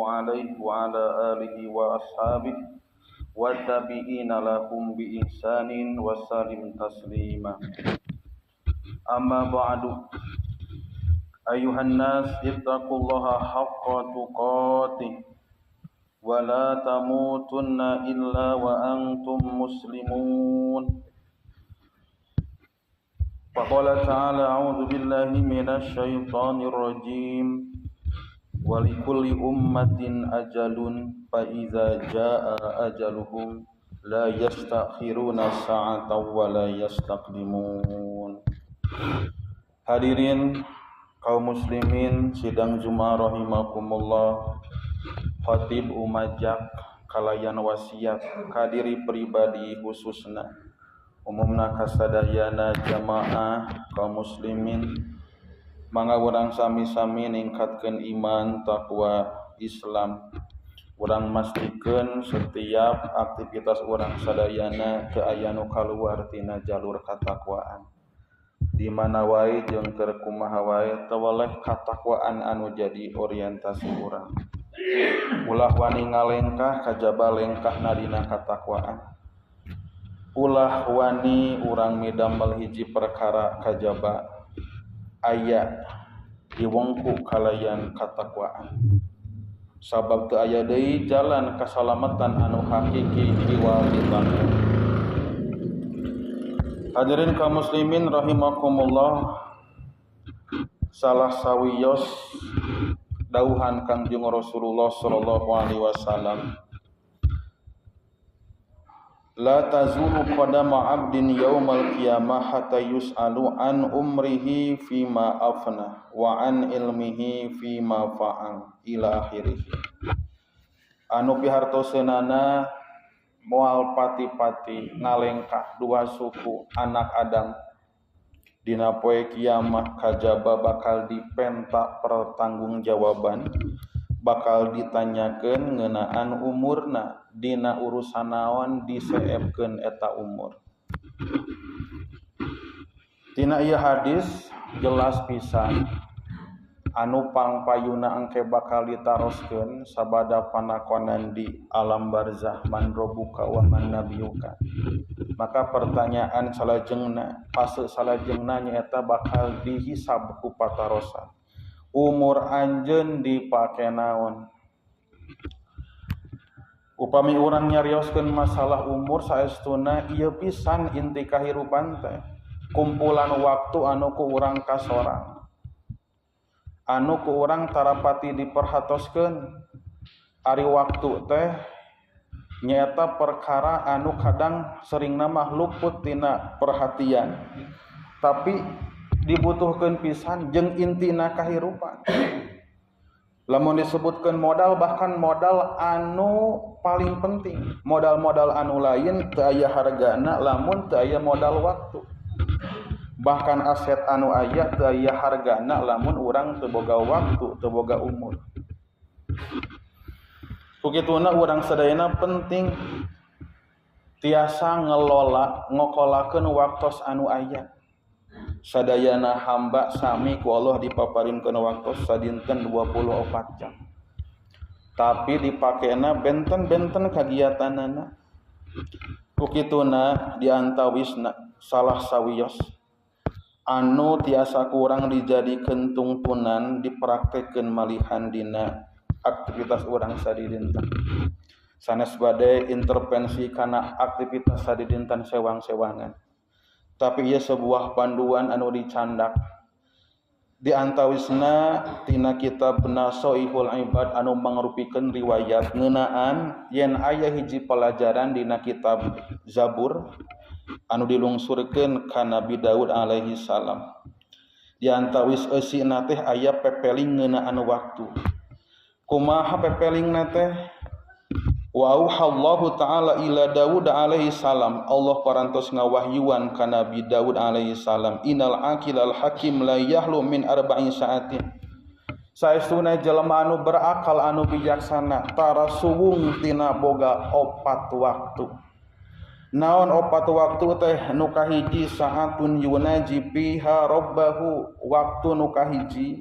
عليه وعلى آله وأصحابه والتابعين لهم بإحسان وسلم تسليما. أما بعد، أيها الناس، اتقوا الله حق تقاته ولا تموتن إلا وأنتم مسلمون. فقال تعالى: أعوذ بالله من الشيطان الرجيم، ولكل أمة أجل، فإذا جاء أجلهم لا يستأخرون ساعة ولا يستقدمون. Hadirin kaum muslimin sidang Jumat rahimakumullah. Khatib umajak kalayan wasiat kadiri pribadi, khususna umumna kasadayana jamaah kaum muslimin, mangga urang sami-sami ningkatkeun iman, takwa, Islam. Urang mastikeun setiap aktivitas urang sadayana teu aya nu kaluar tina jalur katakwaan. Di mana wae jeung keur kumaha wae, teu weleh katakwaan anu jadi orientasi urang. Ulah wani ngalengkah kajaba lengkahna dina katakwaan. Ulah wani urang midamel hiji perkara kajaba aya diwongku kalayan katakwaan, sabab teu aya deui jalan kasalamatan anu hakiki jiwa ditanggung. Hadirin kaum muslimin rahimakumullah, salah sawiyos dauhan Kangjeng Rasulullah sallallahu alaihi wasallam: "La tazulu qadama 'abdin yaumal qiyamah hatta yus'alu an umrihi fima afna wa an ilmihi fima fa'al", ila akhirih. Anu pihartoseunana, moal pati-pati ngalengkah dua suku anak Adam dina poe kiamah kajaba bakal dipenta pertanggungjawaban, bakal ditanyakeun ngeunaan umurna, dina urusan naon diseepkeun eta umur. Tina ieu hadis jelas pisan anu pangpayuna engke bakal ditaroskeun sabada panakonan di alam barzah, "Man robuka wa man nabiyuka?" Maka pertanyaan salajengna, fase salajengna, nyaeta bakal dihisab ku patarosan umur anjeun dipake naon. Upami urang nyarioskeun masalah umur, saestuna ieu pisan inti kahirupan teh, kumpulan waktu anu ku urang kasorang, anu ku urang tarapati diperhatoskeun. Ari waktu teh nyaeta perkara anu kadang seringna mah luput tina perhatian, tapi dibutuhkeun pisan jeung intina kahirupan. Lamun disebutkan modal, bahkan modal anu paling penting, modal-modal anu lain teu aya hargana lamun teu aya modal waktu. Bahkan aset anu aya teu aya hargana lamun urang teu boga waktu, teu boga umur. Kukituna urang sadayana penting tiasa ngelola, ngokolakeun waktos anu aya. Sadayana hamba sami ku Allah dipaparinkeun waktos sadinten 24 jam, tapi dipakena benten-benten kagiatanana. Kukituna diantawisna salah sawios anu tiasa kurang dijadikeun tungtunan, dipraktekeun malihan dina aktivitas urang sadidinten, sanes bade intervensi kana aktivitas sadidinten sewang-sewangan, tapi ieu sebuah panduan anu dicandak di antawisna tina kitab Nasoihul Ibad anu mangrupikeun riwayat ngeunaan yen aya hiji pelajaran dina kitab Zabur anu dilungsurkeun ka Nabi Daud alaihi salam. Di antawis eusina teh aya pepeling ngeunaan waktu. Kumaha pepelingna teh? Wa auhallahu ta'ala ila Daud alaihi salam. Allah parantos ngawahyuan ka Nabi Daud alaihi salam, "Innal aqilal hakim la yahlu min arba'in sa'atin." Saestuna jelema anu berakal, anu bijaksana, tara suwung tina boga opat waktu. Naon opat waktu teh? Nu kahiji, sa'atun yunaji fiha rabbahu, waktu nu kahiji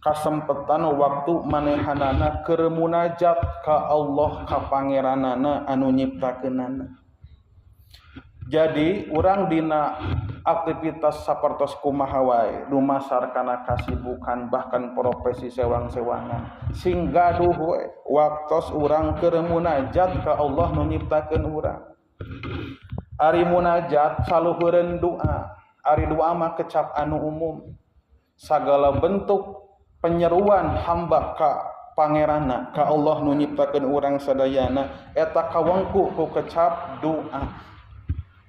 Kasempetan waktu manehanana keur munajat ka Allah ka pangeranana anu nyiptakeunana. Jadi urang dina aktivitas sapertos kumaha wae dumasar kana kasibukan bahkan profesi sewang-sewangan sing gaduh we waktos urang keur munajat ka Allah nu nyiptakeun urang. Ari munajat saluhureun doa, ari doa mah kecap anu umum. Sagala bentuk penyeruan hamba ka pangeranna ka Allah nu nyiptakeun urang sadayana eta kawengku ku kecap doa.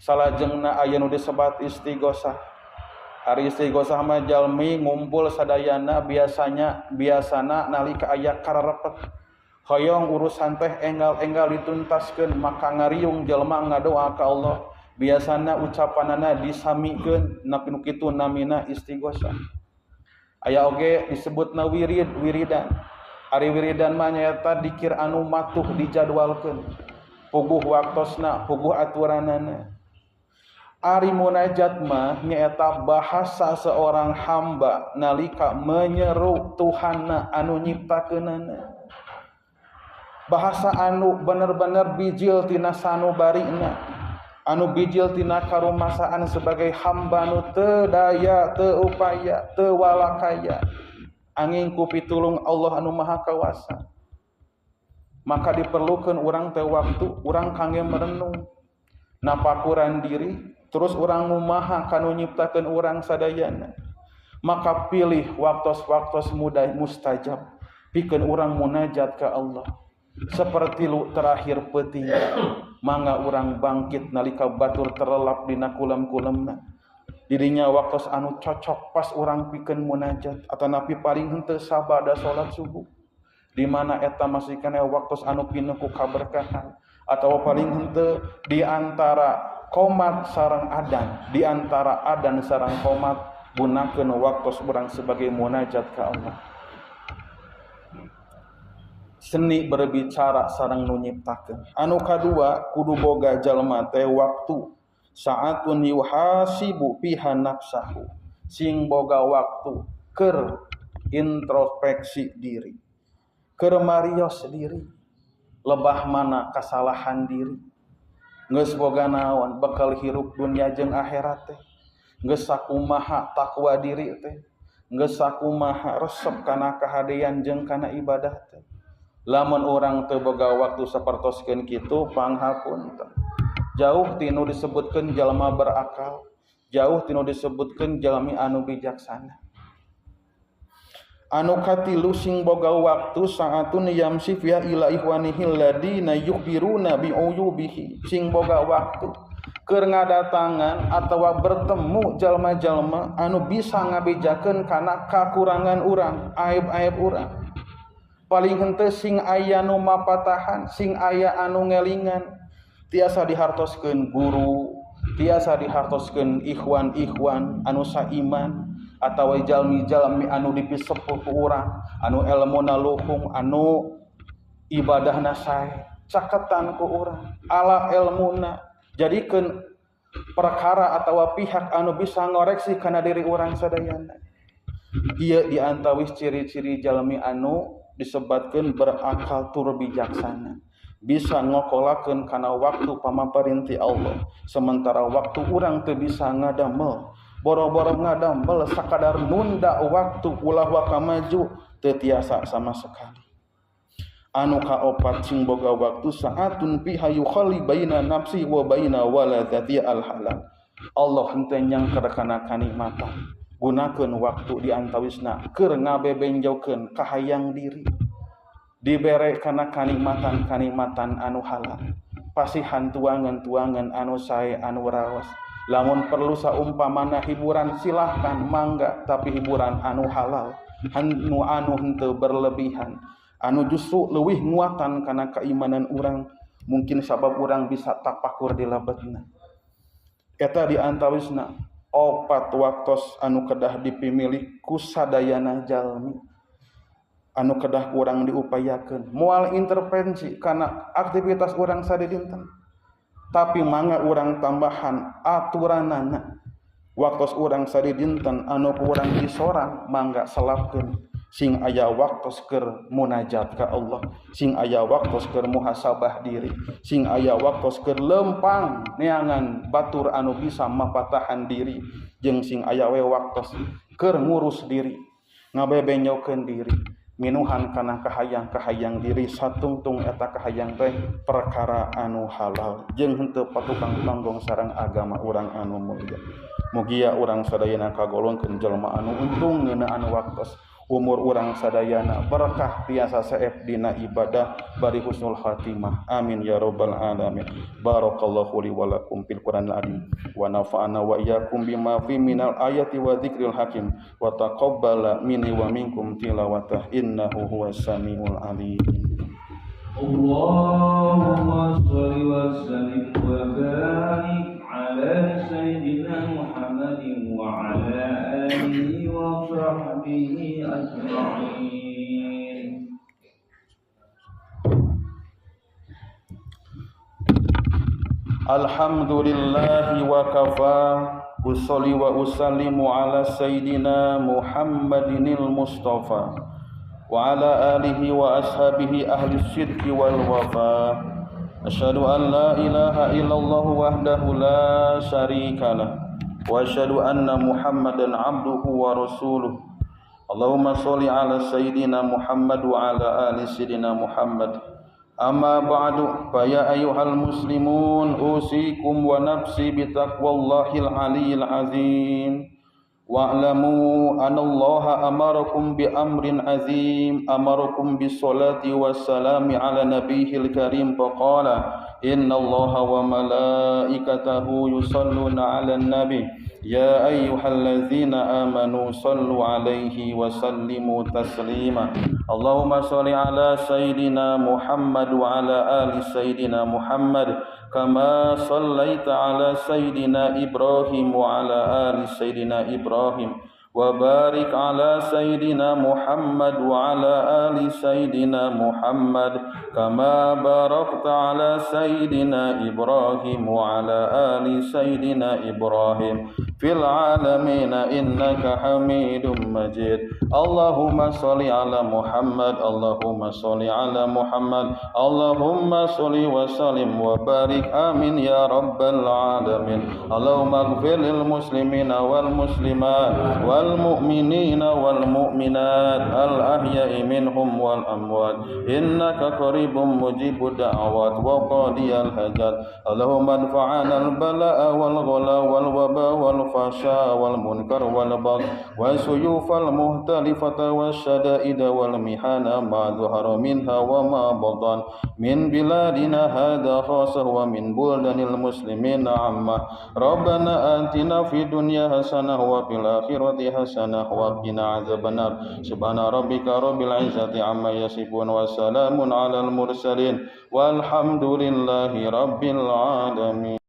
Salajengna aya nu disebat istighosah. Ari istighosah mah jalmi ngumpul sadayana biasana nalika aya kararepet. Hoyong urusan teh enggal-enggal dituntaskeun maka ngariung jelema ngadoa ka Allah. Biasana ucapanana disamikeun nu kitu namina istighosah. Aya oge disebutna wirid, wiridan. Ari wiridan mah nyaeta dikir anu matuh dijadwalkeun. Puguh waktosna, puguh aturanana. Ari munajat mah nyaeta bahasa seorang hamba nalika menyeru Tuhanna anu nyiptakeunana. Bahasa anu bener-bener bijil tina sanubarina, anu bijil tina karumasaan sebagai hamba nu teu daya, teu upaya, teu walakaya, angin ku pitulung Allah anu maha kawasa. Maka diperlukeun urang teh waktu urang kangge merenung, napakuran diri, terus urang ngumaha kanu nyiptakeun urang sadayana. Maka pilih waktos-waktos muda mustajab pikeun urang munajat ka Allah. Seperti lu terakhir peuting mangga urang bangkit nalika batur terlelap dina kulam-kulamna. Dirinya waktos anu cocok pas urang pikeun munajat atanapi paling henteu sabada salat subuh. Di mana eta masih kana waktos anu pinuh ku kaberkahan atawa paling henteu di antara komat sareng adan, di antara adan sareng komat gunakeun waktos urang sebagai munajat ka Allah. Seni berbicara sareng nu nyiptakeun. Anu kadua kudu boga jalma teh waktu saatun yuhasibu fiha nafsahu. Sing boga waktu keur introspeksi diri, keur marios diri, lebah mana kasalahan diri. Geus boga naon bekal hirup dunia jeung akhirat teh. Geus sakumaha takwa diri teh. Geus sakumaha resep kana kahadean jeung kana ibadah teh. Lamun urang teu boga waktu sapertoskeun kitu panghapunten. Jauh tinu disebutkeun jalma berakal, jauh tinu disebutkeun jalmi anu bijaksana. Anu katilu sing boga waktu saatun yamsi fiha ila ikhwanihi alladina yukhbiruna bi'uyubihi. Sing boga waktu keur ngadatangan atawa bertemu jalma-jalma anu bisa ngabejakeun kana kakurangan urang, aib-aib urang. Paling henteu sing aya nu mapatahan, sing aya anu ngelingan. Tiasa dihartoskeun guru, tiasa dihartoskeun ikhwan-ikhwan anu saiman atawa jalmi-jalmi anu dipisepuh ku urang, anu elmuna luhung, anu ibadahna sae, caketan ku urang, ala elmuna. Jadikeun perkara atawa pihak anu bisa ngoreksi kana diri urang sadayana. Ieu diantawis ciri-ciri jalmi anu disebatkeun berakal tur bijaksana, bisa ngokolakeun kana waktu pamaparinti Allah. Sementara waktu urang teu bisa ngadamel, boro-boro ngadamel sakadar nunda waktu ulah waka maju teu tiasa sama sekali. Anu kaopat sing boga waktu saatun fiha yukhalli baina nafsi wa baina waladati al halal. Allah henteu nyangker kana kanikmatan. Gunakeun waktu di antawisna keur ngabebenjokeun kahayang diri. Dibere kana kanikmatan-kanikmatan anu halal. Pasihan tuangan-tuangan anu sae anu raos. Lamun perlu saumpamana hiburan silahkan mangga, tapi hiburan anu halal, anu henteu berlebihan, anu justru leuwih nguatan kana keimanan urang, mungkin sabab urang bisa tapakur di lebetna. Eta di antawisna opat waktos anu kedah dipimilih ku sadayana jalmi, anu kedah kurang diupayakeun, moal intervensi kana aktivitas urang sadidinten, tapi mangga urang tambahan aturanana. Waktos urang sadidinten anu kurang disorang mangga selapkeun Sing aya waktos keur munajat ka Allah, sing aya waktos keur muhasabah diri, sing aya waktos keur lempang neangan batur anu bisa mapatahan diri, jeung sing aya we waktos keur ngurus diri, ngabebenyokeun diri, minuhan kana kahayang-kahayang diri satungtung eta kahayang teh perkara anu halal jeung henteu patukang tonggong sareng agama urang anu mulia. Mugia urang sadayana kagolongkeun jelema anu untung ngeunaan waktos umur urang sadayana berkah tiasa seep dina ibadah bari husnul khatimah. Amin ya rabbal alamin. Barakallahu li wa lakum fil qur'anil azim wa nafa'ana wa iyyakum bima fi minal ayati wa dzikril hakim wa taqabbala minni wa minkum tilawatah innahu huwas samiul alim. Allahumma shalli wa sallim wa barik ala sayyidina Muhammadin wa ala alihi wa sahbihi ajma'in. Alhamdulillahi wa kafa, usolli wa usallimu ala sayyidina Muhammadinil Mustafa wa ala alihi wa ashabihi ahli sidqi wal wafa. Asyhadu an la ilaha illallah wahdahu la syarika lah wa asyhadu anna Muhammadan abduhu wa rasuluh. Allahumma sholli ala sayyidina Muhammad wa ala ali sayyidina Muhammad. Amma ba'du, fa ya ayyuhal muslimun usikum wa nafsi bitaqwallahil aliyyil azim. Wa'lamu anallaha amarakum bi amrin azim, amarakum bis salati was salami ala nabiyil karim faqala innallaha wa malaikatahu yusalluna 'alan nabi ya ayyuhallazina amanu sallu 'alaihi wa sallimu taslima. Allahumma shalli ala sayyidina Muhammad wa ala ali sayyidina Muhammad kama sallaita ala sayyidina Ibrahim wa ala ali sayyidina Ibrahim wa barik ala sayyidina Muhammad wa ala ali sayyidina Muhammad kama barakta ala sayyidina Ibrahim wa ala ali sayyidina Ibrahim fil alamin innaka Hamidum Majid. Allahumma sholli ala Muhammad, Allahumma sholli ala Muhammad, Allahumma sholli wa sallim wa barik, amin ya rabbal alamin. Allahumma ighfir lil muslimina wal muslimat wal mu'minina wal mu'minat al ahya'i minhum wal amwat innaka qaribum mujibud da'awat wa qadiyal hajat. Allahumma adfa'ana al bala'a wal ghala wal waba wal fasha wal munkar wal bagh wa suyufal muhtalifata wasyada'ida wal mihana ma dhuhara minha wa ma batan min biladina hadha khasah wa min buldanil muslimina amma. Rabbana atina fid dunya hasanah wa fil akhirati hasanah wa qina adzabannar. Subhana rabbika rabbil izzati amma yasifun wa salamun alal mursalin walhamdulillahi rabbil alamin.